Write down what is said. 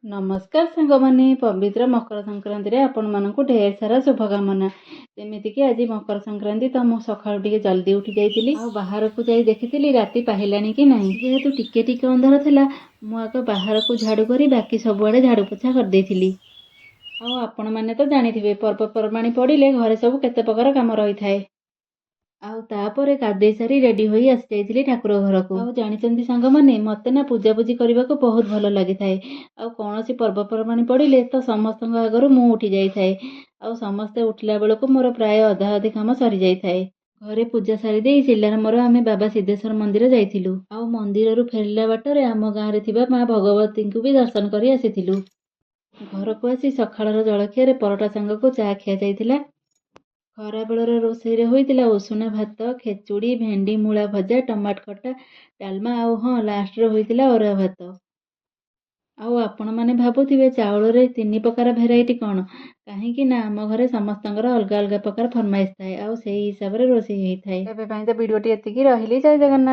ନମସ୍କାର ସାଙ୍ଗମାନେ, ପବିତ୍ର ମକର ସଂକ୍ରାନ୍ତିରେ ଆପଣମାନଙ୍କୁ ଢେର ସାରା ଶୁଭକାମନା। ଯେମିତିକି ଆଜି ମକର ସଂକ୍ରାନ୍ତି, ତ ମୁଁ ସକାଳୁ ଟିକେ ଜଲ୍ଦି ଉଠି ଯାଇଥିଲି ଆଉ ବାହାରକୁ ଯାଇ ଦେଖିଥିଲି ରାତି ପାହିଲାଣି କି ନାହିଁ। ଯେହେତୁ ଟିକେ ଟିକେ ଅନ୍ଧାର ଥିଲା, ମୁଁ ଆଗ ବାହାରକୁ ଝାଡ଼ୁ କରି ବାକି ସବୁଆଡ଼େ ଝାଡ଼ୁ ପୋଛା କରିଦେଇଥିଲି। ଆଉ ଆପଣମାନେ ତ ଜାଣିଥିବେ, ପର୍ବପର୍ବାଣି ପଡ଼ିଲେ ଘରେ ସବୁ କେତେ ପ୍ରକାର କାମ ରହିଥାଏ। ଆଉ ତାପରେ ଗାଧେଇ ସାରି ରେଡ଼ି ହୋଇ ଆସିଯାଇଥିଲି ଠାକୁର ଘରକୁ। ଆଉ ଜାଣିଛନ୍ତି ସାଙ୍ଗମାନେ, ମୋତେ ନା ପୂଜାପୂଜି କରିବାକୁ ବହୁତ ଭଲ ଲାଗିଥାଏ। ଆଉ କୌଣସି ପର୍ବପର୍ବାଣି ପଡ଼ିଲେ ତ ସମସ୍ତଙ୍କ ଆଗରୁ ମୁଁ ଉଠି ଯାଇଥାଏ ଆଉ ସମସ୍ତେ ଉଠିଲା ବେଳକୁ ମୋର ପ୍ରାୟ ଅଧା ଅଧି କାମ ସରିଯାଇଥାଏ। ଘରେ ପୂଜା ସାରିଦେଇ ଶିଲାର ମୋର ଆମେ ବାବା ସିଦ୍ଧେଶ୍ୱର ମନ୍ଦିର ଯାଇଥିଲୁ। ଆଉ ମନ୍ଦିରରୁ ଫେରିଲା ବାଟରେ ଆମ ଗାଁରେ ଥିବା ମା ଭଗବତୀଙ୍କୁ ବି ଦର୍ଶନ କରି ଆସିଥିଲୁ। ଘରକୁ ଆସି ସକାଳର ଜଳଖିଆରେ ପରଟା ସାଙ୍ଗକୁ ଚା ଖିଆ ଯାଇଥିଲା। ଖରାବେଳର ରୋଷେଇରେ ହୋଇଥିଲା ଉଷୁନା ଭାତ, ଖେଚୁଡ଼ି, ଭେଣ୍ଡି ମୂଳା ଭଜା, ଟମାଟୋ ଖଟା, ଡାଲମା ଆଉ ହଁ, ଲାଷ୍ଟରେ ହୋଇଥିଲା ଅରୁଆ ଭାତ। ଆଉ ଆପଣମାନେ ଭାବୁଥିବେ, ଚାଉଳରେ ତିନି ପ୍ରକାର ଭେରାଇଟି କ'ଣ? କାହିଁକି ନା ଆମ ଘରେ ସମସ୍ତଙ୍କର ଅଲଗା ଅଲଗା ପ୍ରକାର ଫରମାଇଶ ଥାଏ ଆଉ ସେଇ ହିସାବରେ ରୋଷେଇ ହେଇଥାଏ। ଏବେ ପାଇଁ ତ ଭିଡ଼ିଓଟି ଏତିକି ରହିଲି। ଜୟ ଜଗନ୍ନାଥ।